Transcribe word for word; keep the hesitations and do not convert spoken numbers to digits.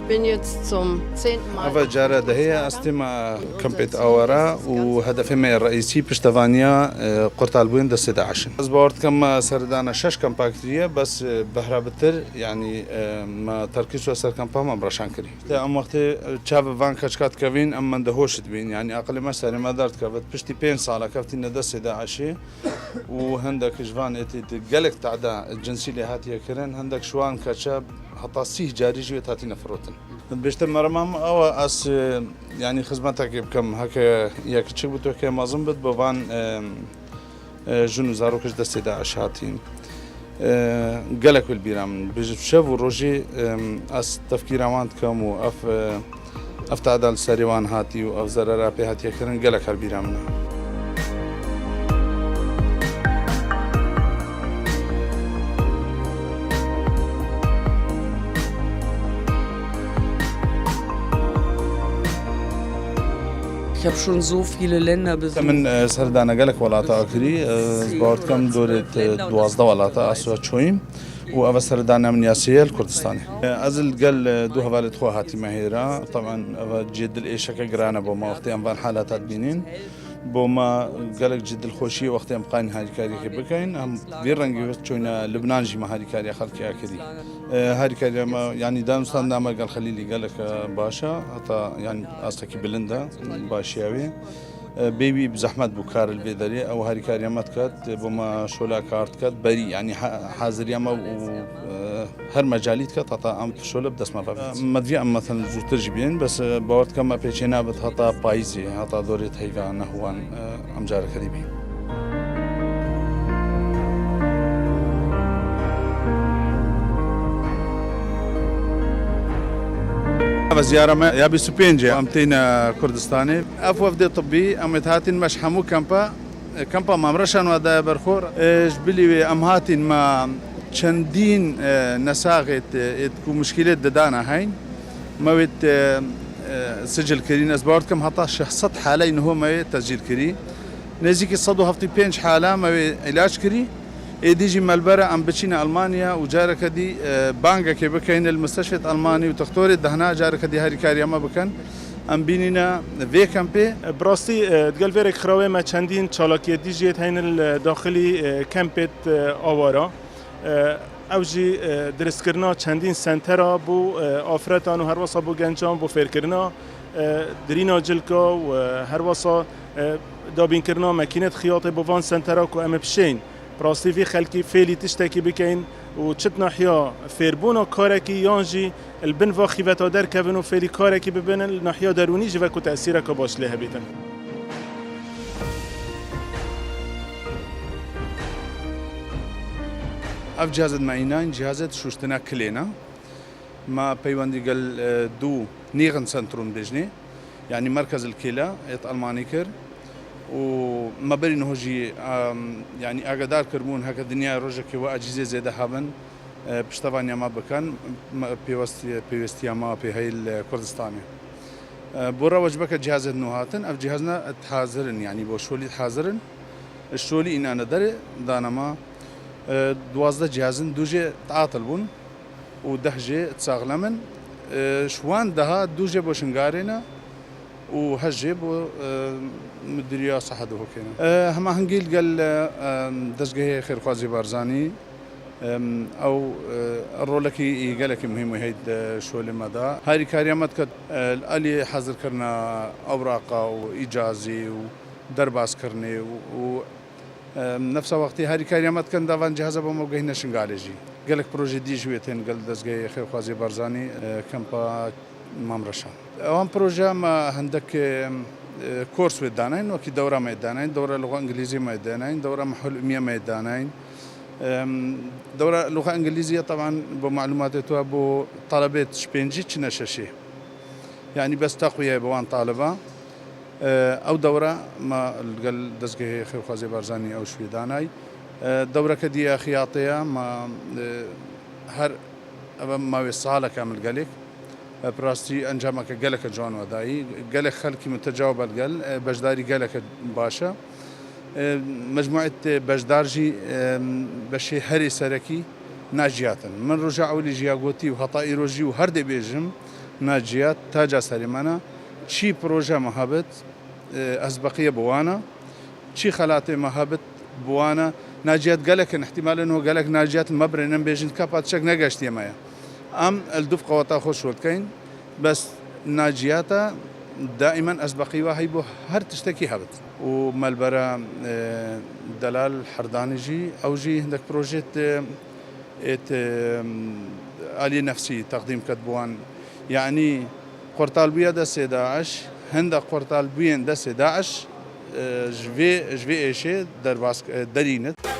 Bin jetzt zum zehnten Mal. Eva cara dehê ye ez têma kempêt awara û hedefê me yê reîsî piştevaniya, e, qurtalbûyên destê DAIŞ in. Ez bawer dikim me serdana şeş kempa kiriye, bes, e, behra bitir, yanî, e, me terkîz ser kempa Mamreşan kirî. Te em wextê, e, çav van keçika dikevîn, em mende hoş dibîn. Yanî aqilê me serê me derdikevit. Piştî pênc sala keftîne destê DAIŞê. û hindek ji van êtî di gelek teda cinsî lê hatiye kirin, hindek ji wan keça heta sîh carî jî wê hatîne firotin. Bêjte merema min ew e, ez, e, yanî xizmetekê bikim, heke yek kiçik bit, weke mezin bit, bi van, e, e, jin û zarok ji destê DAIŞ hatîn. E, gelek wê li bîra min. Bi şev û rojî, e, ez tefkîra wan dikim û ev, e, Ev tada li serê wan hatî û ev zerera pê hatiye kirin gelek her bîra min e. Ich habe schon so viele Länder besucht. Min, e, serdana gelek welata akirî, e, ez bawer dikim dorê, e, duwazdeh welata ez çoyîm. û ev e seredana min ya sê ye li Kurdistanê. Ez li gel, e, du hevalêt xwe hatîme hêra. Teban ev e cihê dil êşeke giran e bo me wextê em van halata dibînin. Bo me gelek cihê dilxweşiyê wextê em xwayîn harîkariyekê bikeyn. Em vî rengî wê çoyne Libnan jî me harîkariya xelkê ya kirî. E, harîkariya me, yanî danûstanda me gel Xelîlî gelek, e, baş e. Heta, yanî astekî bilind e, başiya wê. E, bê wî bi zehmet bû kar li vê derê. Ew harîkariya me diket, bo me şola kar diket. Berî, yanî ha-, haziriya me û, e, her mecalî diket, heta em şole bi dest me ve bît. Me divî em, meten, zûtir jî bînin, bes, e, bawer dikim me pêçê nabit heta payîzê, heta dorê heyva nehwan, e, em careke dî bîn. Ev ziyara me ya bîst û pênc e, em têne Kurdistanê. Ev wefdê tibbî, em ê hatîn me ji hemû kempa, kempa Mamreşan wa daye ber xwe. E, ji bilî wê em hatîn me çendîn, e, nesaxêt, e, êt ku muşkîlêt didana heyn. Me wêt, e, e, sicil kirîn. Ez bawer dikim heta şeş sed haley niho me wê tescîl kirî. Nêzîkî sed û heftê û pênc hala me wê îlac kirî. Êdî jî me li ber e em biçîne Elmanya û careke dî, e, bangekê bikeyn li misteşfêt Elmanî û textorê dehna careke dî harîkariya me bikin. Em bînîne vê kempê. Bi rastî, e, digel vê rêkxirawê me çendîn çalakiyê dî jî yêt heyne li daxilî, e, kempêt, e, awara. E, ew jî, e, diristkirina çendîn sentera bo, e, afretan û herwesa bo gencan bo fêrkirina, e, dirîna cilka û, e, herwesa, e, dabînkirina mekînet xiyatê bo van sentera ku em ê bişên. Bi rastî vî xelkî fêlî tiştekî bikeyn û çi di nahiya fêrbûna karekî yan jî li bin va xîveta derkevin û fêlî karekî bibin, li nahiya derûnî jî veku tesîreke baş lê hebîtin. Ev cihazet me înayn, cihazet şuştina kilê ne. Me peywendî gel, e, du Nierenzentrum bêjnê, yanî Merkez il Kila, êt Elmanî kir û me berî niho jî, em, yanî agedar kirbûn, heke dinya rojekê we acîzê zêde hebin, e, piştevaniya me bikin, me pêwestî-, pêwestiya me pê heyî li Kurdistanê. E, bo re wecbeke cihazên nû hatin, ev cihazna hazir in, yanî bo şolî hazir in. Şolî înane derê dane me, e, duwazdeh cihazin, du jê tatil bûn. û deh jê saxlem in. E, ji wan deha du jê bo Şingalê ne û heşt jê bo, e, Midiriya Seha Duhokê ne. E, hemahengî li gel, e, dezgehê Xêrxwazî Barzanî, e, ew, e, rolekî gelekî muhîm û heyî di şolê me de. Harîkariya me diket, e, li alî hazirkirina ewraqa û îcazî û derbazkirinê û, û Em, nefsa wextê harîkariya me dikin da van cihaza bo me bigihîne Şingalê jî. Gelek proje dî jî wê tên gel dezgehê Xêrxwazê Barzanî, e, kempa Mamreşan. Ewan projeya me hindek, e, kors wê danayn, wekî dewra me danayîn, dewra luxa îngilîzî me danayîn, dewra mehul umiye me danayîn. Em, dewra luxa îngilîzî ya teban bo malûmatê tu bo talebê ji pêncî çine şeşê. Yanî bes teqwiyeyê bi wan taliba. E, ew dewre me li gel dezgehê Xêrxwazê Barzanî ew şûyê danay. E, dewreke dî ya xiyatê ye, me, e, her, ev e mawê salek em li gelê. E, bi rastî encameke geleke ciwan we dayî. Gelek xelkî min tecaw be li gel, e, beşdarî geleke baş e. E, mecmuet beşdar jî, e, beşê herê serekî naciyatin. Min roja ewilî jî ya gotî û heta îro jî û her dê bêjim, Naciyat taca serê me ne. Çi proje me hebit, e, ez beqiye bi wan e. Çi xelatê me hebit bi wan e. Naciyat gelek in, ihtimalin ho gelek naciyat me birênin bêjin ka padişek negeştiye me ye. Em el duf qeweta xwe şol dikeyin. Bes naciyata daimen ez beqî we hey bo her tiştekî hebit. Û me li bera, e, delal Herdanî jî, ew jî hindek proje te êt, e, aliyê nefsî teqdîm ket bi wan. Yanî qurtal bûye destê DAIŞ, hindek qurtal bûyên destê DAIŞ, e, ji vê, ji vê êşê derbas, e, derînit.